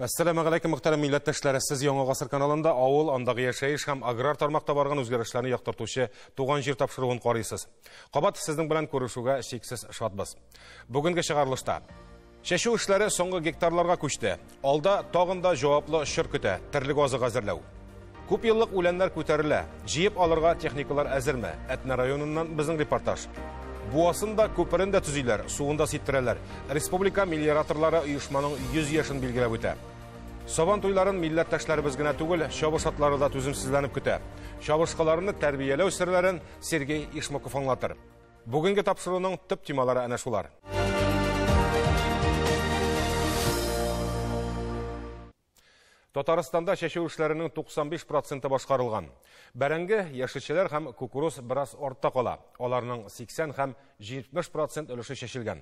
Әссәламү галәйкүм, мөхтәрәм милләттәшләр. Сез Яңа Гасыр каналында авыл, андагы яшәеш һәм аграр тармакта барган үзгәрешләрне яктыртучы Туган җир тапшыруын карыйсыз. Кабат сезнең белән күрешүгә чиксез шатбыз. Бүгенге чыгарылышта чәчү эшләре соңгы гектарларга күчте. Алда тагын да җаваплы чор көтә, терлек азыгы әзерләү. Күп еллык үләннәр күтәрелә. Җыеп алырга техникалар әзерме? Әтнә районыннан безнең репортаж. Буасын да, күперен дә төзиләр, суын да сиптерәләр. Республика мелиораторлары оешманың 100 яшен билгеләп үтә. Сабан туйларын милләттәшләребез генә түгел, чабыш атлары да түземсезләнеп көтә. Чабышкыларны тәрбияләү серләрен Сергей Ишмаков аңлатыр. Бүгенге тапшыруның төп темалары әнә шулар. Татарстанда чәчү эшләренең 95% башкарылган. Бәрәңге, яшелчәләр һәм кукуруз бераз артта кала. Аларның 80 һәм 70% өлеше чәчелгән.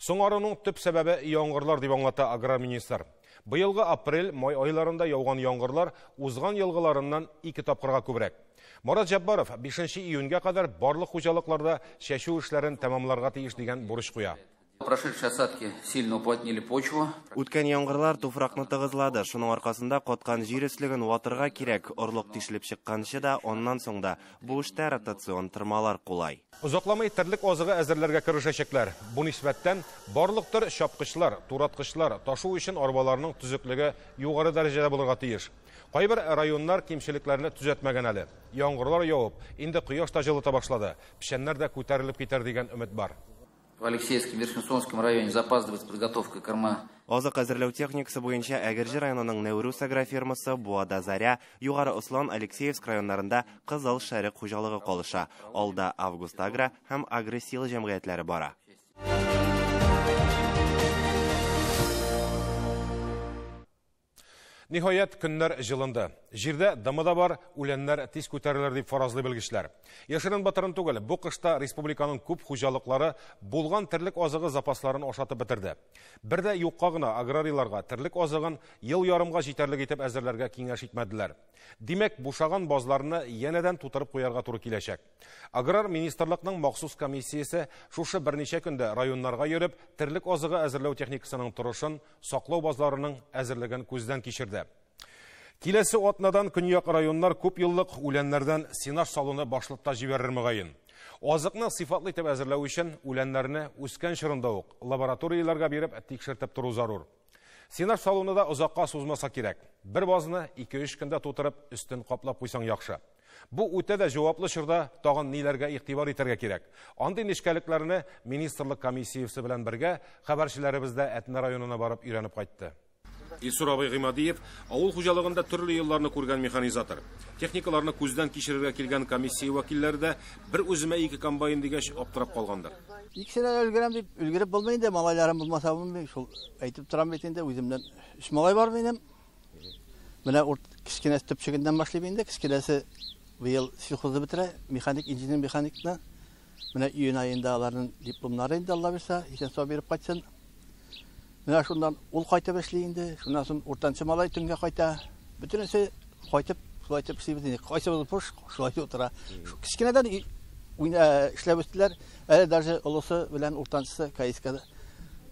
Соңаруның төп сәбәбе яңгырлар дип аңлата аграр министр. Быелгы апрель, май айларында яуган яңгырлар узган елгыларыннан 2 тапкырга күбрәк. Марат Җаббаров 5 июньгә кадәр барлык хуҗалыкларда чәчү эшләрен тәмамларга тиеш дигән бурыч куя. Прошедшие осадки сильно уплотнили почву. Үткән яңгырлар туфракны тыгызлады. Шуның аркасында каткан җир өслеген ватырга кирәк. Орлык тишелеп чыкканчы да, аннан соң да бу эштә ротацион тырмалар кулай. Озакламый терлек азыгы әзерләргә керешәчәкләр. Бу нисбәттән барлык төр чапкычлар, тураткычлар, ташу өчен арбаларның төзеклеге югары дәрәҗәдә булырга тиеш. Кайбер районнар кимчелекләрне төзәтмәгән әле. Яңгырлар явып, инде кояш та җылыта башлады. Печәннәр дә күтәрелеп китәр дигән өмет бар. В Алексеевском, Верхнесонском районе запаздывает с подготовкой корма. Азык әзерләү техникасы буенча Әгерҗе районының Нәүрүз агрофирмасы, Буада Заря, Югары Ослан, Алексеевск районнарында Кызыл Шәрык хуҗалыгы калыша. Алда Август Агро һәм Агросила җәмгыятьләре бара. Ниһаять, көннәр җылынды. Җирдә дымы да бар, үләннәр тиз күтәрелер дип фаразлый белгечләр. Яшерен батырын түгел, бу кышта республиканың күп хуҗалыклары булган терлек азыгы запасларын ашатып бетерде. Бер дә юкка гына аграрийларга терлек азыгын ел ярымга җитәрлек итеп әзерләргә киңәш итмәделәр. Димәк, бушаган базларны янәдән тутырып куярга туры киләчәк. Аграр министрлыкның махсус комиссиясе шушы берничә көндә районнарга йөреп, терлек азыгы әзерләү техникасының торышын, саклау базларының әзерлеген күздән кичерде. Киләсе атнадан көньяк районнар күп еллык үләннәрдән сенаж салуны башлыкта җибәрер мөгаен. Азыкны сыйфатлы итеп әзерләү өчен үләннәрне үскән чорында ук лабораторияләргә биреп тикшертеп тору зарур. Сенаж салуны да озакка сузмаса кирәк. Бер базны 2-3 көндә тутырып, өстен каплап куйсаң яхшы. Бу үтә дә җаваплы чорда тагын ниләргә игътибар итәргә кирәк. Андый нечкәлекләрне министрлык комиссиясе белән бергә хәбәрчеләребез дә Әтнә районына барып өйрәнеп кайтты. Илсур абый Гыймадиев авыл хуҗалыгында төрле елларны күргән механизатор. Техникаларны күздән кичерергә килгән комиссия вәкилләре дә бер үземә 2 комбайн дигәч аптырап калгандыр. Икесенә өлгерәм дип өлгереп булмый инде, малайларым булмаса булмый, шул әйтеп торам бит инде, үземнән 3 малай бар минем. Менә кечкенәсе төпчегеннән башлыйм инде, кечкенәсе быел сельхозны бетерә, механик, инженер механикны. Менә июнь аенда аларның дипломнары инде, Алла бирсә, исән сау биреп кайтсын. Менә шуннан ул кайтып эшли инде, шуннан соң уртанчы малай төнгә кайта. Бөтенесе кайтып, шулай итеп эшлибез инде. Кайсыбыз буш, шулай итеп утыра. Шу кечкенәдән эшләп үстеләр. Әле даже олысы белән уртанчысы КСКда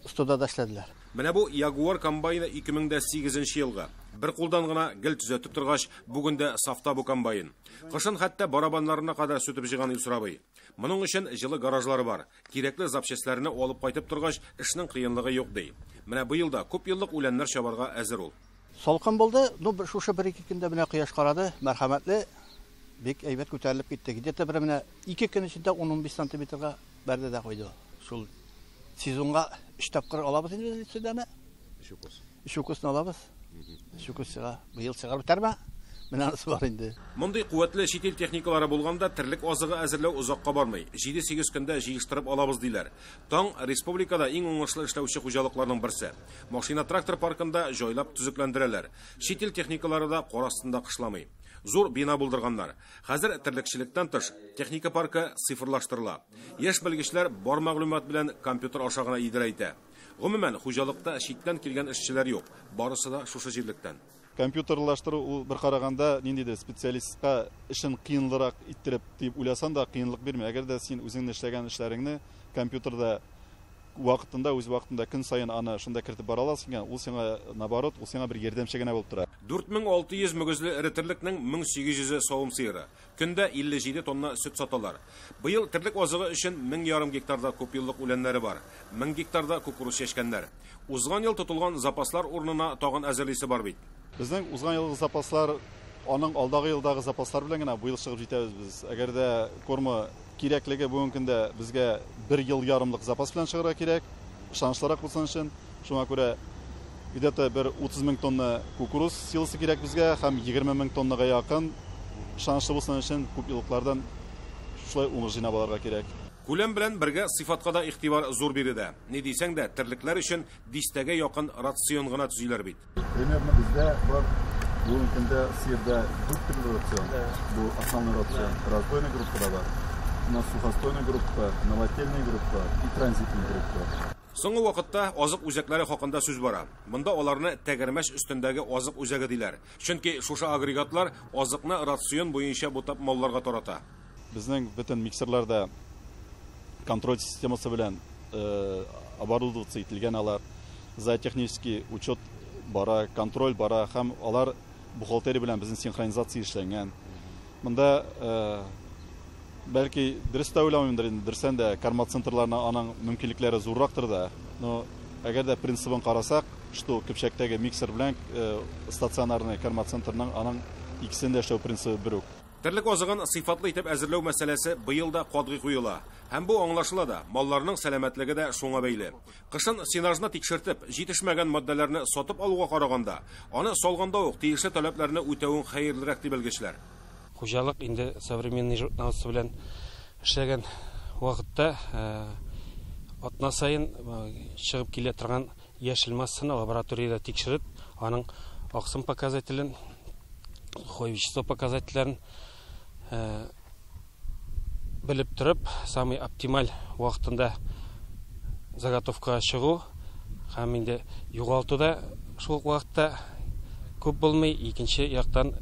студада эшләделәр. Менә бу Ягуар комбайны 2008 елгы. Бер кулдан гына гел төзәтеп торгач, бүген дә сафта бу комбайн. Кышын хәтта барабаннарына кадәр сүтеп җыйган Илсур абый. Моның өчен җылы гаражлары бар. Кирәкле запчастьләрне алып кайтып торгач, эшнең кыенлыгы юк ди. Менә быел да күп еллык үләннәр чабарга әзер ул. Салкын булды, но шушы бер-ике көндә менә кояш карады, мәрхәмәтле, бик әйбәт күтәрелеп китте. Где-то бер менә 2 көн эчендә ун-унбиш сантиметрга бәрде дә куйды. Шул сезонга 3 тапкыр алабыз инде без сүдәне. Өч укус. Өч укусны алабыз. Өч укус чыга. Быел чыгарып бетерме? Менә анысы бар инде. Мондый куәтле чит ил техникалары булганда терлек азыгы әзерләү озакка бармый. Җиде-сигез көндә җыештырып алабыз диләр. Таң республикада иң уңышлы эшләүче хуҗалыкларның берсе. Машина-трактор паркында җайлап төзекләндерәләр. Чит ил техникалары да кар астында кышламый. Зур бина булдырганнар. Хәзер терлекчелектән тыш техника паркы цифрлаштырыла. Яшь белгечләр бар мәгълүмат белән компьютер аша гына идарә итә. Гомумән, хуҗалыкта читтән килгән эшчеләр юк. Барысы да шушы җирлектән. Компьютерлаштыру ул бер караганда ниндидер специалистка эшен кыенлырак иттереп дип уйласаң да кыенлык бирми. Әгәр дә син үзеңне эшләгән эшләреңне компьютерда Вакытында, үз вакытында көн саен аны шунда кертеп бара аласың икән, ул сиңа наоборот, ул сиңа бер ярдәмче генә булып тора. 4600 мөгезле эре терлекнең 1800-е савым сыеры. Көндә 57 тонна сөт саталар. Быел терлек азыгы өчен 1500 гектарда күпьеллык үләннәре бар. 1000 гектарда кукуруз чәчкәннәр. Узган ел тотылган запаслар урынына тагын әзерлисе бар бит. Безнең узган елгы запаслар аның алдагы елдагы запаслар белән генә быел чыгып җитәбез без. Әгәр дә корма кирәклеге бүгенге көндә безгә 1 ел ярымлык запас белән чыгарга кирәк, ышанычлырак булсын өчен. Шуңа күрә где-то бер 30 мең тонна кукуруз силосы кирәк безгә һәм 20 мең тоннага якын ышанычлы булсын өчен күп еллыклардан шулай уңыш җыйнап алырга кирәк. Күләм белән бергә сыйфатка да игътибар зур биредә. Ни дисәң дә, терлекләр өчен дистәгә якын рацион гына төзиләр бит. Примерно бездә бар бүгенге көндә сыерда 4 төрле рацион. Бу основной рацион, раздойная группа да бар. У нас сухостойная группа, новотельная группа и транзитная группа. Соңгы вакытта азык үзәкләре хакында сүз бара. Монда аларны тәгәрмәч өстендәге азык үзәге диләр. Чөнки шушы агрегатлар азыкны рацион буенча бутап малларга тарата. Безнең бөтен миксерларда контроль системасы белән оборудоваться ителгән алар. За технический учет бара, контроль бара һәм алар бухгалтерия белән безнең синхронизация эшләнгән. Монда бәлки дөрес тә уйламыймдыр инде, дөрестән дә корма центрларына аның мөмкинлекләре зуррактыр да. Но әгәр дә принцибын карасак, что көпчәктәге миксер белән стационарный корма центрның аның икесен дә эшләү принцибы бер үк. Терлек азыгын сыйфатлы итеп әзерләү мәсьәләсе быел да катгый куела. Һәм бу аңлашыла да, малларның сәламәтлеге дә шуңа бәйле. Кышын сенажны тикшертеп, җитешмәгән матдәләрне сатып алуга караганда, аны салганда ук тиешле таләпләрне үтәвең хәерлерәк дип белгечләр. Хуҗалык инде современный животноводство белән эшләгән вакытта атна саен чыгып килә торган яшел массаны лабораториядә тикшереп, аның аксым показателен, сухое вещество показательләрен белеп торып, самый оптималь вакытында заготовкага чыгу һәм инде югалту да шул ук вакытта күп булмый, икенче яктан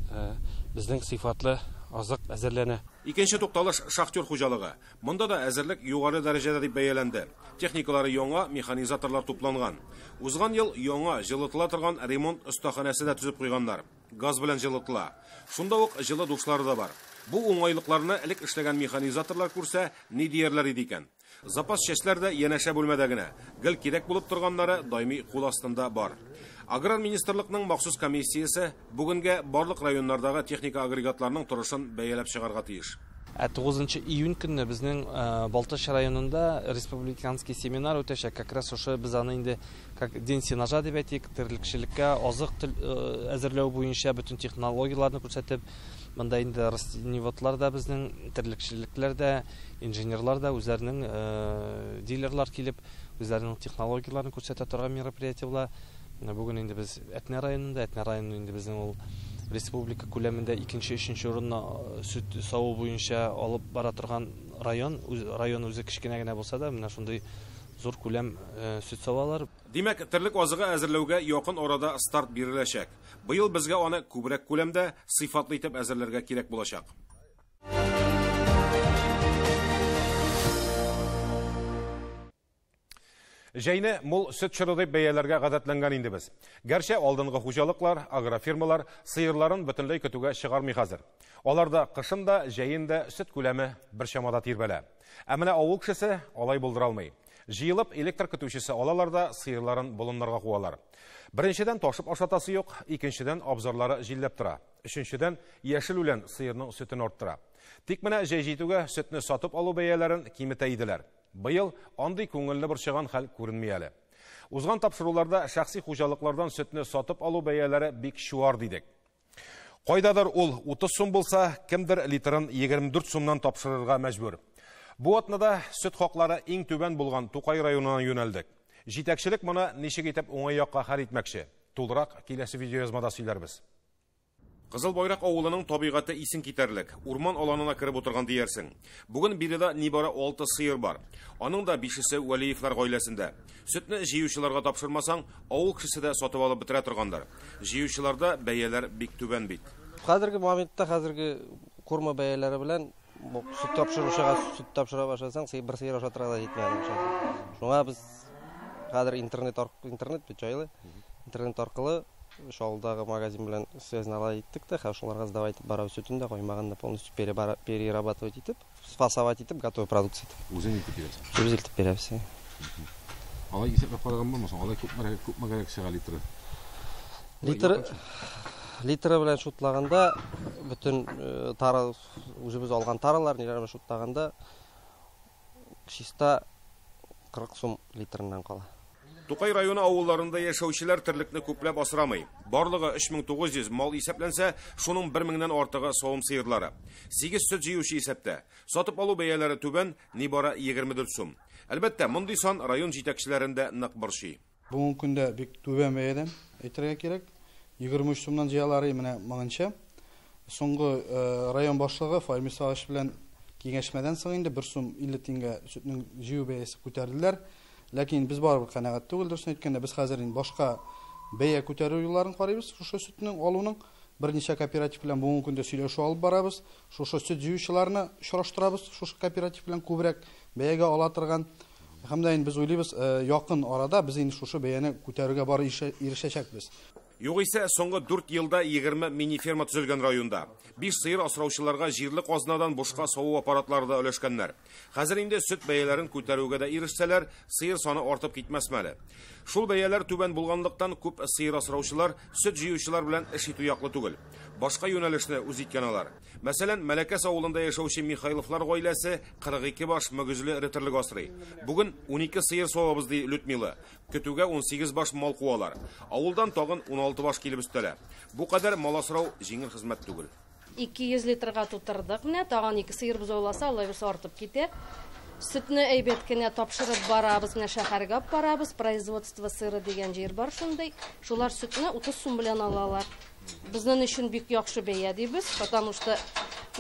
безнең сыйфатлы азык әзерләнә. Икенче тукталыш шахтер хуҗалыгы. Монда да әзерлек югары дәрәҗәдә дип бәяләнде. Техникалары яңа, механизаторлар тупланган. Узган ел яңа җылытыла торган ремонт остаханәсе дә төзеп куйганнар. Газ белән җылытыла. Шунда ук җылы душлары да бар. Бу уңайлыкларны элек эшләгән механизаторлар күрсә, ни диярләр иде икән? Запас чәчләр дә янәшә бүлмәдә генә. Гел кирәк булып торганнары даими кул астында бар. Аграр министрлыкның махсус комиссиясе бүгенгә барлык районнардагы техника агрегатларының торышын бәяләп чыгарга тиеш. 9 июнь көнне безнең Балтач районында республиканский семинар үтәчәк. Как раз шушы без аны инде как день сенажа дип әйтик, терлекчелеккә азык әзерләү буенча бөтен технологияләрне күрсәтеп, монда инде растениеводлар да безнең, терлекчелекләр дә, инженерлар да үзләренең дилерлар килеп, үзләренең технологияләрен күрсәтә торган мероприятие була. Бүген инде без Әтнә районында, Әтнә районы инде безнең ул республика күләмендә икенче, өченче урынны сөт саву буенча алып бара торган район. Район үзе кечкенә генә булса да, менә шундый зур күләм сөт савалар. Димәк, терлек азыгы әзерләүгә якын арада старт биреләчәк. Быел безгә аны күбрәк күләмдә сыйфатлы итеп әзерләргә кирәк булачак. Җәйне мул сөт чоры дип бәяләргә гадәтләнгән инде без. Гәрчә алдынгы хуҗалыклар, агрофирмалар сыерларын бөтенләй көтүгә чыгармый хәзер. Аларда кышын да, җәен дә сөт күләме бер чамада тирбәлә. Ә менә авыл кешесе алай булдыра алмый. Җыелып электр көтүчесе алалар да сыерларын болыннарга куалар. Беренчедән ташып ашатасы юк, икенчедән абзарлары җилләп тора. Өченчедән яшел үлән сыерның сөтен арттыра. Тик менә җәй җитүгә сөтне сатып алу бәяләрен киметә иделәр. Быел андый күңелле борчыган хәл күренми әле. Узган тапшыруларда шәхси хуҗалыклардан сөтне сатып алу бәяләре бик чуар дидек. Кайдадыр ул 30 сум булса, кемдер литрын 24 сумнан тапшырырга мәҗбүр. Бу атнада сөт хаклары иң түбән булган Тукай районына юнәлдек. Җитәкчелек моны ничек итеп уңай якка хәл итмәкче? Тулырак киләсе видеоязмада сөйләрбез. Кызыл Байрак авылының табигате исен китәрлек. Урман аланына кереп утырган диярсең. Бүген биредә нибары 6 сыер бар. Аның да 5-се Вәлиевләр гаиләсендә. Сөтне җыючыларга тапшырмасаң, авыл кешесе дә сатып алып бетерә торгандыр. Җыючыларда бәяләр бик түбән бит. Хәзерге моментта хәзерге корма бәяләре белән сөт тапшыручыга сөт тапшыра башласаң, бер сыер ашатырга да җитмәгән. Шуңа без Хәзер интернет интернет бит җайлы. Интернет аркылы шул авылдагы магазин белән связь наладить иттек тә, һәм шуларга сдавать итеп барабыз сөтен дә, каймагын да полностью перерабатывать итеп, фасовать итеп, готовый продукция итеп. Үзең илтеп бирәсең? Үзебез илтеп бирәбез. Алай исәпләп караган бармы соң? Алай күпме күпме кирәк чыга литры? Литр литры белән шутлаганда, бөтен тара, үзебез алган таралар, ниләр белән шутлаганда, чиста 40 сум литрыннан кала. Тукай районы авылларында яшәүчеләр терлекне күпләп асрамый. Барлыгы 3900 мал исәпләнсә, шуның 1000-нән артыгы савым сыерлары. 8 сөт җыючы исәптә. Сатып алу бәяләре түбән, нибары 24 сум. Әлбәттә, мондый сан район җитәкчеләрен дә нык борчый. Бүгенге көндә бик түбән бәядән әйтергә кирәк. 23 сумнан җыялар менә моңынча. Соңгы район башлыгы Фаил Мисаевич белән киңәшмәдән соң инде 1 сум 50 тиңгә сөтнең җыю бәясе күтәрделәр. Ләкин без барыбер канәгать түгел, дөресен әйткәндә, без хәзер инде башка бәя күтәрү юлларын карыйбыз. Шушы сөтнең алуның берничә кооператив белән бүгенге көндә сөйләшү алып барабыз. Шушы сөт җыючыларны очраштырабыз, шушы кооператив белән күбрәк бәягә ала торган. Һәм дә инде без уйлыйбыз, якын арада без инде шушы бәяне күтәрүгә бар ирешәчәкбез. Югыйсә, соңгы 4 елда 20 мини-ферма төзелгән районда. 5 сыер асраучыларга җирле казнадан бушка саву аппаратлары да өләшкәннәр. Хәзер инде сөт бәяләрен күтәрүгә дә ирешсәләр, сыер саны артып китмәсме әле. Шул бәяләр түбән булганлыктан күп сыер асраучылар сөт җыючылар белән эш итү яклы түгел. Башка юнәлешне үз иткән алар. Мәсәлән, Мәләкәс авылында яшәүче Михайловлар гаиләсе 42 баш мөгезле эре терлек асрый. Бүген 12 сыер савабыз, ди Людмила. Көтүгә 18 баш мал куалар. Авылдан тагын 16 баш килеп өстәлә. Бу кадәр мал асрау җиңел хезмәт түгел. 200 литрга тутырдык менә, тагын 2 сыер бозауласа, алай булса артып китә. Сөтне әйбәт кенә тапшырып барабыз, менә шәһәргә алып барабыз. Производство сыры дигән җир бар шундый. Шулар сөтне 30 сум белән алалар. Безнең өчен бик яхшы бәя дибез, потому что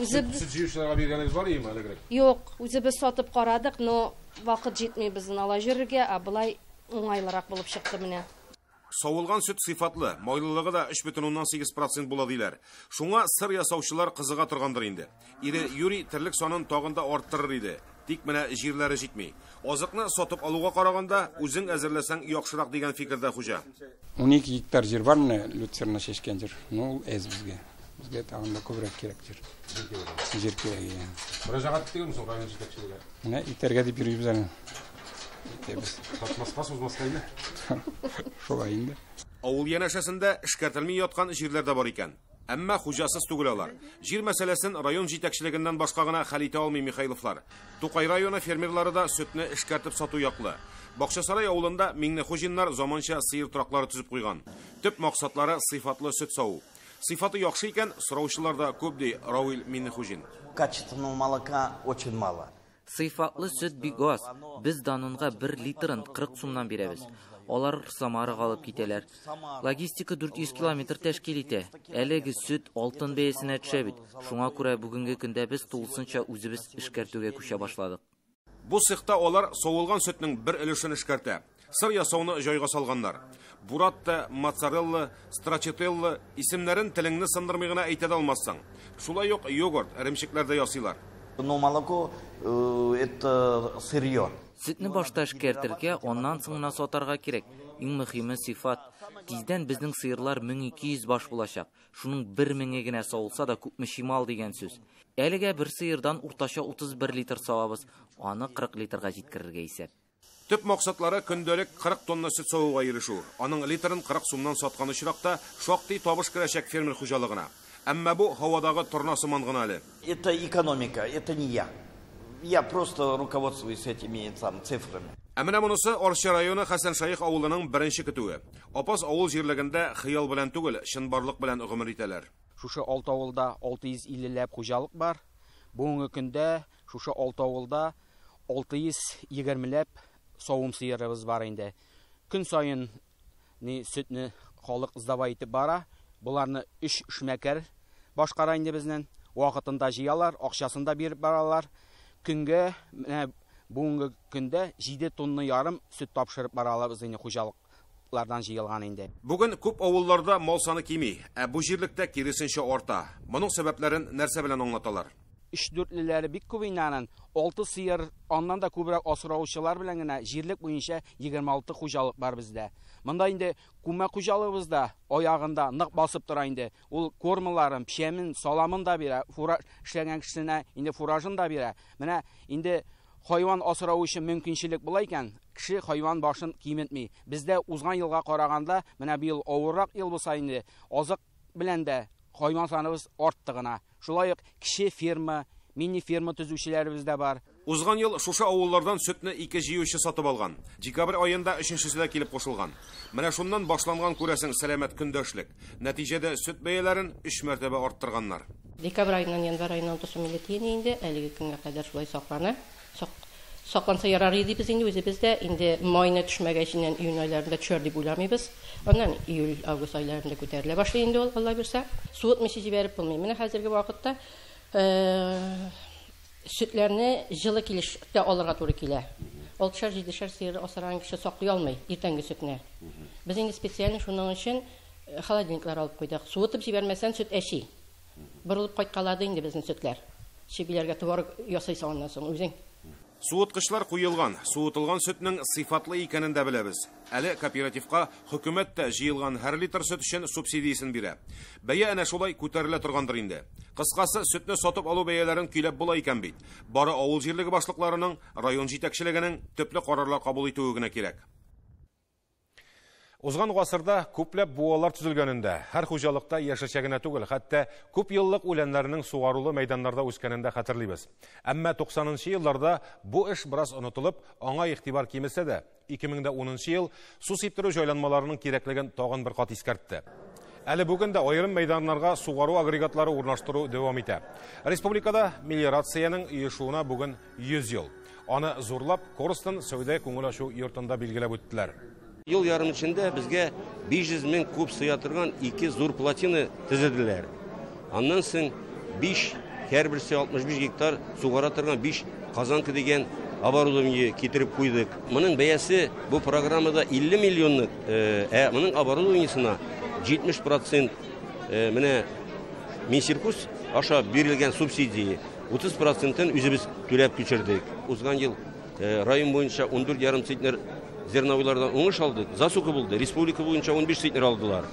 үзебез Сөт җыючыларга биргәнегез бар име элегрәк? Юк, үзебез сатып карадык, но вакыт җитми безнең ала йөрергә, ә болай уңайлырак булып чыкты менә. Савылган сөт сыйфатлы, майлылыгы да 3,8% була диләр. Шуңа сыр ясаучылар кызыга торгандыр инде. Ире Юрий терлек санын тагын да арттырыр иде. Тик менә җирләре җитми. Азыкны сатып алуга караганда үзең әзерләсәң яхшырак дигән фикердә хуҗа. 12 гектар җир бар менә люцерна чәчкән җир. Ну, ул әз безгә. Безгә тагын да күбрәк кирәк җир. Җир кирәк. Иә. Мөрәҗәгать иттегезме соң район җитәкчелегенә? Менә итәргә дип йөрибез әле. Итәбез. Сатмаска, сузмаска инде. Шулай инде. Авыл янәшәсендә эшкәртелми яткан җирләр дә бар икән. Әмма хуҗасыз түгел алар. Җир мәсьәләсен район җитәкчелегеннән башка гына хәл итә алмый Михайловлар. Тукай районы фермерлары да сөтне эшкәртеп сату яклы. Бакчасарай авылында Миңнехуҗиннар заманча сыер тораклары төзеп куйган. Төп максатлары сыйфатлы сөт саву. Сыйфаты яхшы икән, сораучылар да күп, ди Равил Миңнехуҗин. Качественного молока очень мало. Сыйфатлы сөт бик аз. Без Данонга 1 литрын 40 сумнан бирәбез. Алар Самарага алып китәләр. Логистика 400 километр тәшкил итә. Әлеге сөт алтын бәясенә төшә бит. Шуңа күрә бүгенге көндә без тулысынча үзебез эшкәртүгә күчә башладык. Бу цехта алар савылган сөтнең бер өлешен эшкәртә. Сыр ясауны җайга салганнар. Буратта, моцарелла, страчателла исемнәрен телеңне сындырмый гына әйтә дә алмассың. Шулай ук йогурт, эремчекләр дә ясыйлар. Но молоко это сырье. Сөтне башта эшкәртергә, аннан соң гына сатарга кирәк. Иң мөһиме сыйфат. Тиздән безнең сыерлар 1200 баш булачак. Шуның 1000 генә савылса да күпме чимал дигән сүз. Әлегә бер сыердан уртача 31 литр савабыз. Аны 40 литрга җиткерергә исәп. Төп максатлары көндәлек 40 тонна сөт савуга ирешү. Аның литрын 40 сумнан саткан очракта шактый табыш керәчәк фермер хуҗалыгына. Әмма бу һавадагы торна сыман гына әле. Это экономика, это не я. Я просто руководствуюсь этими там цифрами. Ә менә монысы Арча районы Хәсән Шәех авылының беренче көтүе. Апас авыл җирлегендә хыял белән түгел, чынбарлык белән гомер итәләр. Шушы алты авылда 650 ләп хуҗалык бар. Бүгенге көндә шушы алты авылда 620 ләп савым сыерыбыз бар инде. Көн саен ни сөтне халык сдавай итеп бара. Буларны 3 эшмәкәр башкара инде безнең. Вакытында җыялар, акчасын да биреп баралар. Көнгә менә бүгенге көндә 7 тонна ярым сөт тапшырып бара алабыз инде хуҗалыклардан җыелган инде. Бүген күп авылларда мал саны кими, ә бу җирлектә киресенчә арта. Моның сәбәпләрен нәрсә белән аңлаталар? 3-4леләре бик күп инде аның. 6 сыер, аннан да күбрәк асраучылар белән генә җирлек буенча 26 хуҗалык бар бездә. Монда инде күмәк хуҗалыгыбыз да аягында нык басып тора инде. Ул кормаларын, печәнен, саламын да бирә, фураж эшләгән кешесенә инде фуражын да бирә. Менә инде хайван асрау өчен мөмкинчелек була икән, кеше хайван башын киметми. Бездә узган елга караганда, менә быел авыррак ел булса инде, азык белән дә хайван саныбыз артты гына. Шулай ук кече ферма, мини ферма төзүчеләребез дә бар. Узган ел шушы авыллардан сөтне 2 җыючы сатып алган. Декабрь аенда өченчесе дә килеп кушылган. Менә шуннан башланган күрәсең сәламәт көндәшлек. Нәтиҗәдә сөт бәяләрен 3 мәртәбә арттырганнар. Декабрь аеннан январь аена 30 сум 50 тиен инде, әлеге көнгә кадәр шулай саклана. Сакланса ярар иде без инде үзебез дә, инде майны төшмәгәч инде июнь айларында төшәр дип уйламыйбыз. Аннан июль, август айларында күтәрелә башлый инде ул, Алла бирсә. Суытмыйча җибәреп булмый. Менә хәзерге вакытта сөтләрне җылы килештә алырга туры килә. 6-7 сыер асраган кеше саклый алмый иртәнге сөтне. Без инде специально шуның өчен холодильниклар алып куйдык. Суытып җибәрмәсәң сөт әчи. Борылып кайткалады инде безнең сөтләр. Чебиләргә творог ясыйсың аннан соң үзең. Суыткычлар куелган, суытылган сөтнең сыйфатлы икәнен дә беләбез. Әле кооперативка хөкүмәт тә җыелган һәр литр сөт өчен субсидиясен бирә. Бәя әнә шулай күтәрелә торгандыр инде. Кыскасы, сөтне сатып алу бәяләрен көйләп була икән бит. Бары авыл җирлеге башлыкларының, район җитәкчелегенең төпле карарлар кабул итүе генә кирәк. Узган гасырда күпләп буалар төзелгәнендә, һәр хуҗалыкта яшелчә генә түгел, хәтта күп еллык үләннәрнең сугарулы мәйданнарда үскәнен дә хәтерлибез. Әмма 90-нчы елларда бу эш бераз онытылып, аңа игътибар кимесә дә, 2010 ел су сиптерү җайланмаларының кирәклеген тагын бер кат искәртте. Әле бүген дә аерым мәйданнарга сугару агрегатлары урнаштыру дәвам итә. Республикада мелиорациянең оешуына бүген 100 ел. Аны зурлап Корстон сәүдә күңел ачу йортында билгеләп үттеләр. Ел ярым эчендә безгә 500 мең куб сыя торган 2 зур плотина төзеделәр. Аннан соң 5, һәрберсе 65 гектар сугара торган 5 казанка дигән оборудование китереп куйдык. Моның бәясе бу программада 50 миллионлык, ә моның оборудованиесына 70% менә Минсельхоз аша бирелгән субсидия 30%-ын үзебез түләп күчердек. Узган ел район буенча 14,5 центнер зерновойлардан уңыш алдык, засуха булды. Республика буенча 15 центнер алдылар.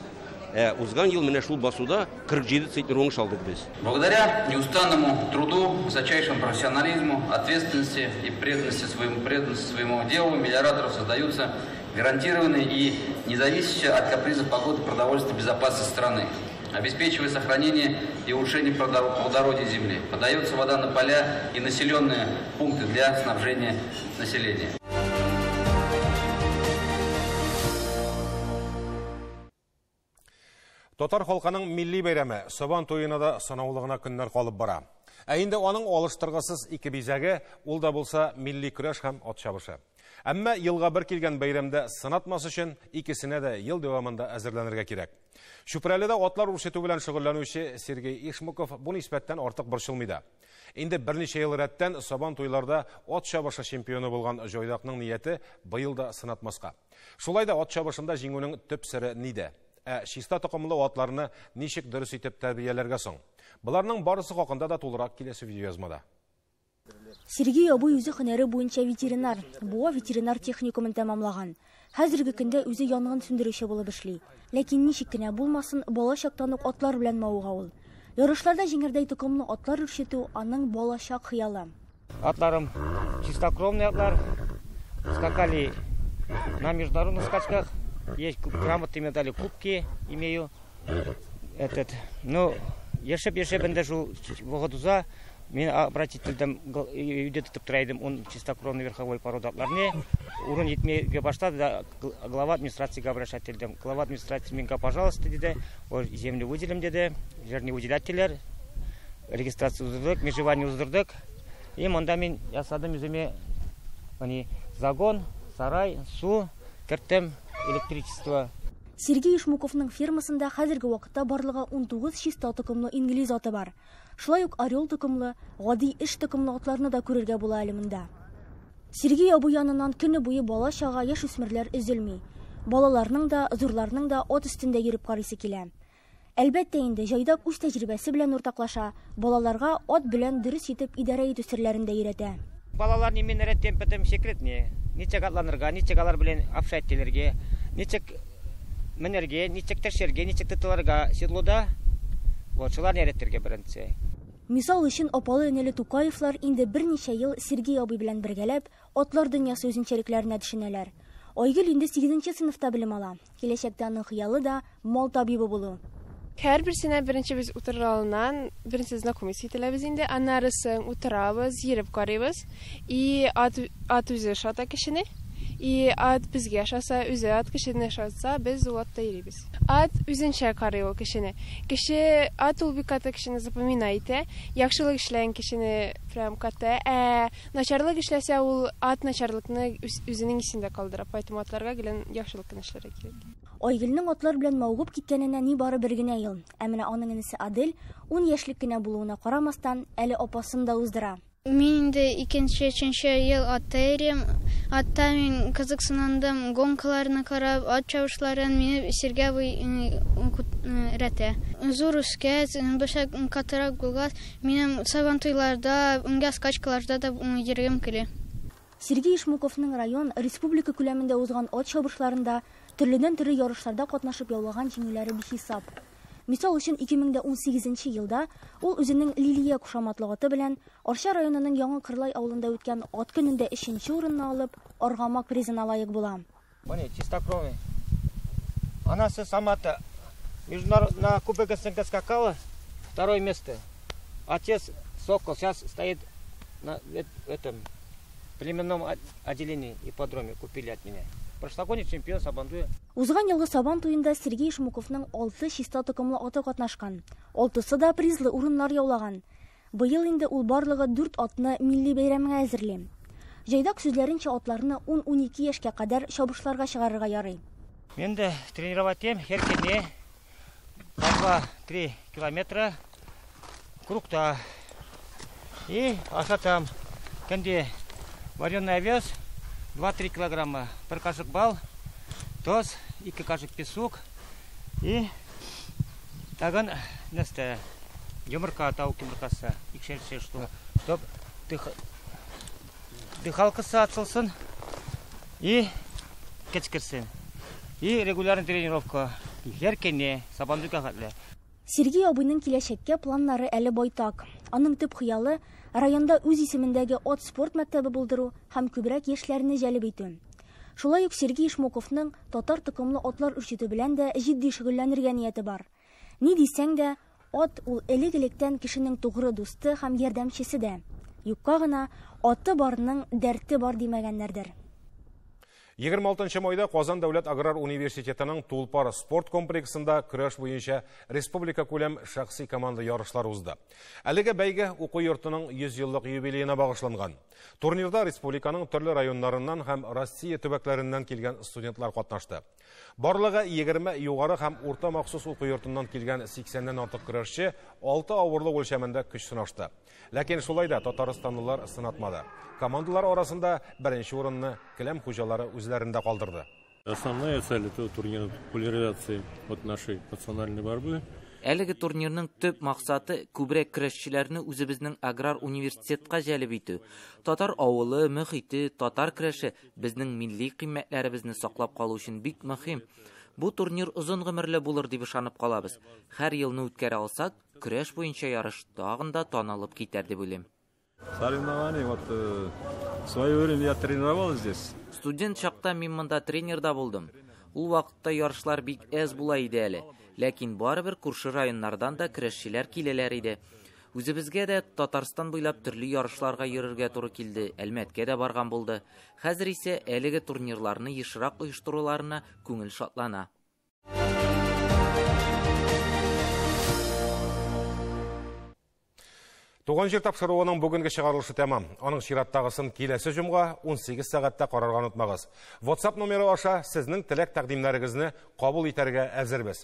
Узган ел менә шул басуда 47 центнер уңыш алдык без. Благодаря неустанному труду, высочайшему профессионализму, ответственности и преданности своему делу мелиораторов создаются гарантированные и независящие от капризов погоды продовольствие безопасности страны, обеспечивая сохранение и улучшение плодородия земли. Подается вода на поля и населенные пункты для снабжения населения. Татар халкының милли бәйрәме Сабан туена да санаулы гына көннәр калып бара. Ә инде аның алыштыргысыз ике бизәге, ул да булса милли көрәш һәм ат чабышы. Әмма елга бер килгән бәйрәмдә сынатмас өчен икесенә дә ел дәвамында әзерләнергә кирәк. Чүпрәледә атлар үрчетү белән шөгыльләнүче Сергей Ишмуков бу нисбәттән артык борчылмый да. Инде берничә ел рәттән Сабан туйларда ат чабышы чемпионы булган җайдакның нияте быел да сынатмаска. Шулай да ат чабышында җиңүнең төп сере нидә? Ә чиста токымлы атларны ничек дөрес итеп тәрбияләргә соң? Боларның барысы хакында да тулырак киләсе видеоязмада. Сергей абый үзе һөнәре буенча ветеринар, Буа ветеринар техникумын тәмамлаган. Хәзерге көндә үзе янгын сүндерүче булып эшли. Ләкин ничек кенә булмасын, бала чактан ук атлар белән мавыга ул. Ярышларда җиңәрдәй токымлы атлар үрчетү аның балачак хыялы. Атларым чистокровный атлар, скакали на международных скачках. Есть грамоты, медали, кубки имею. Этот, ну, ешеп инде шул вакытуза мин обратительдем өйдә тотып тора идем, он чистокровный верховой порода атларны. Урын җитмәгә башлады да, глава администрациягә обращать ителдем. Глава администрации миңа, пожалуйста, диде, землю выделим, диде, жерне выделять, регистрация уздырдык, межевание уздырдык. И монда мин ясадым үземә загон, сарай, су керттем, электричество. Сергей Ишмуковның фермасында хәзерге вакытта барлыгы 19 чиста токымлы инглиз аты бар. Шулай ук орел токымлы, гади эш токымлы атларны да күрергә була әле монда. Сергей абый яныннан көне буе бала-чага, яшүсмерләр өзелми. Балаларның да, зурларның да ат өстендә йөреп карыйсы килә. Әлбәттә инде, җайдак үз тәҗрибәсе белән уртаклаша, балаларга ат белән дөрес итеп идарә итү серләрен дә өйрәтә. Балаларны мин өйрәтәм, потом секретне. Ничек атланырга, ничек алар белән общать ителергә, ничек менәргә, ничек төшәргә, ничек тотылырга седлода. Вот, шуларны өйрәтергә беренче. Мисал өчен, апалы-энеле Тукаевлар инде берничә ел Сергей абый белән бергәләп, атлар дөньясы үзенчәлекләренә төшенәләр. Айгөл инде 8 сыйныфта белем ала. Киләчәктә аның хыялы да мал табибы булу. Һәрберсенә беренче без утырыр алдыннан беренче знакомиться ителәбез инде, аннары соң утырабыз, йөреп карыйбыз. И ат, ат үзе ошата кешене. И ат безгә ошаса, үзе ат кешене ошатса, без ул атта йөрибез. Ат үзенчә карый ул кешене. Кеше, ат ул бик каты кешене запоминать итә. Яхшылык эшләгән кешене прям каты, ә начарлык эшләсә, ул ат начарлыкны үзенең исендә калдыра. Поэтому атларга гелән яхшылык кына эшләргә кирәк. Айгөлнең атлар белән мавыгып киткәненә нибары бер генә ел. Ә менә аның энесе Адель, ун яшьлек кенә булуына карамастан, әле апасын да уздыра. Мин инде икенче, өченче ел атта йөрим. Атта мин кызыксынандым, гонкаларны карап, ат чабышларын мине Сергей абый өйрәтә. Зур үскәч, башта катырак булгач, минем сабантуйларда, үнгә скачкаларда да йөргем килә. Сергей Ишмуковның район, республика күләмендә узган ат чабышларында, төрледән-төрле ярышларда катнашып яулаган җиңүләре бихисап. Мисал өчен, 2018 елда ул үзенең Лилия кушаматлы аты белән Арча районының Яңа Кырлай авылында үткән ат көнендә өченче урынны алып, Аргамак призына лаек була. Менә чистокровный. Анасы сама-то на Кубок СНГ скакала, второе место. Отец Сокол сейчас стоит на этом племенном отделении ипподроме, купили от меня. Прошлогодний чемпион Сабантуя. Узган елгы Сабан туенда Сергей Шмуковның 6 чиста токымлы аты катнашкан. Алтысы да призлы урыннар яулаган. Быел инде ул барлыгы 4 атны милли бәйрәмгә әзерли. Җайдак сүзләренчә, атларны 10-12 яшькә кадәр чабышларга чыгарырга ярый. Мин дә тренировать итәм һәр көнне по 2-3 километра кругта. И ашатам. Көнде вареный овес 2-3 килограмма, бер кашык бал, тоз, 2 кашык песок и тагын нәрсә, йомырка, тавык йомыркасы, икешәр штук, чтоб дыхалкасы ачылсын и көч керсен. И регулярный тренировка һәр көнне Сабантуйга хәтле. Сергей абыйның киләчәккә планнары әле байтак. Аның төп хыялы районда үз исемендәге ат спорт мәктәбе булдыру һәм күбрәк яшьләрне җәлеп итү. Шулай ук Сергей Ишмуковның татар токымлы атлар үрчетү белән дә җитди шөгыльләнергә нияте бар. Ни дисәң дә, ат ул элек-электән кешенең тугры дусты һәм ярдәмчесе дә. Юкка гына аты барның дәрте бар димәгәннәрдер. 26 майда Казан дәүләт аграр университетының Тулпар спорт комплексында көрәш буенча республика күләм шәхси команда ярышлары узды. Әлеге бәйге уку йортының 100 еллык юбилеена багышланган. Турнирда республиканың төрле районнарыннан һәм Россия төбәкләреннән килгән студентлар катнашты. Барлыгы 20 югары һәм урта махсус уку йортыннан килгән 80-нән артык көрәшче 6 авырлык үлчәмендә көч сынашты. Ләкин шулай да татарстанлылар сынатмады. Командалар арасында беренче урынны келәм хуҗалары үзләрендә калдырды. Основная цель этого турнира популяризация от нашей национальной борьбы. Әлеге турнирның төп максаты күбрәк көрәшчеләрне үзебезнең аграр университетка җәлеп итү. Татар авылы, мөхите, татар көрәше безнең милли кыйммәтләребезне саклап калу өчен бик мөһим. Бу турнир озын гомерле булыр дип ышанып калабыз. Һәр елны үткәрә алсак, көрәш буенча ярыш тагын да танылып китәр дип уйлыйм. Соревнования, вот в свое время я тренировал здесь. Студент чакта мин монда тренер да булдым. Ул вакытта ярышлар бик әз була иде әле. Ләкин барыбер күрше районнардан да көрәшчеләр киләләр иде. Үзебезгә дә Татарстан буйлап төрле ярышларга йөрергә туры килде, Әлмәткә дә барган булды. Хәзер исә әлеге турнирларны ешрак оештыруларына күңел шатлана. Туган җир тапшыруының бүгенге чыгарылышы тәмам. Аның чираттагысын киләсе җомга 18 сәгатьтә карарга онытмагыз. WhatsApp номеры аша сезнең теләк тәкъдимнәрегезне кабул итәргә әзербез.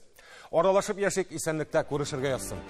Аралашып яшик, исәнлектә күрешергә язсын.